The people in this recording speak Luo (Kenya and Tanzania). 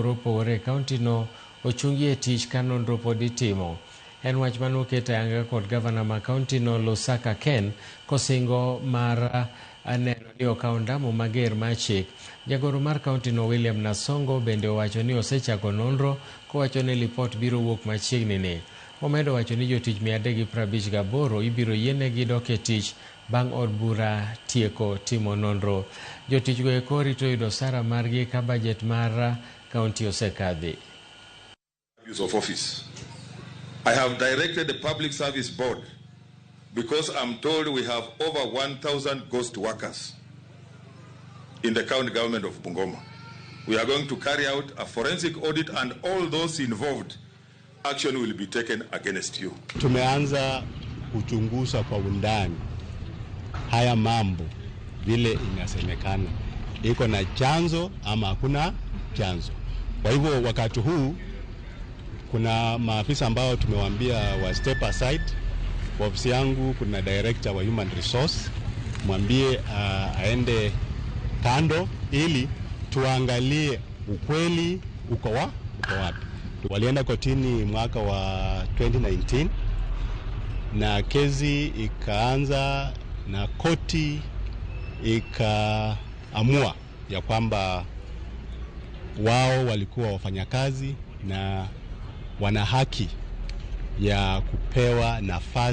mopogore opogore e kaunti no ochungi e tich ka nonro pod itimo. En wach mane oket ayanga kod gavana ma kaunti no Lusaka Ken kosingo mar neno ni okawo ondamo mager mar chik. Jagoro mar kaunti no William Nasongo bende owacho ni osechako nonro kowacho ni lipot biro wuok machiegni ni. Omedo wacho ni jotich 358 ibiro yienegi dok e tich bang' od bura tieko timo nonro. Jotich go eko rito yudo osara margi ka bajet mar kaunti osekadhi. Abuse of office. I have directed the Public Service Board because I'm told we have over 1,000 ghost workers in the county government of Bungoma. We are going to carry out a forensic audit and all those involved, action will be taken against you. Tumeanza kuchunguza kwa undani haya mambo vile inasemekana iko na chanzo ama hakuna chanzo. Kwa hivyo wakati huu kuna maafisa ambao tumewaambia wa step aside. Kwa ofisi yangu kuna director wa human resource, mwambie aende kando ili tuangalie ukweli uko wapi. Walienda kotini mwaka wa 2019 na kesi ikaanza na koti ikaamua ya kwamba wao walikuwa wafanyakazi na wana haki ya kupewa nafasi.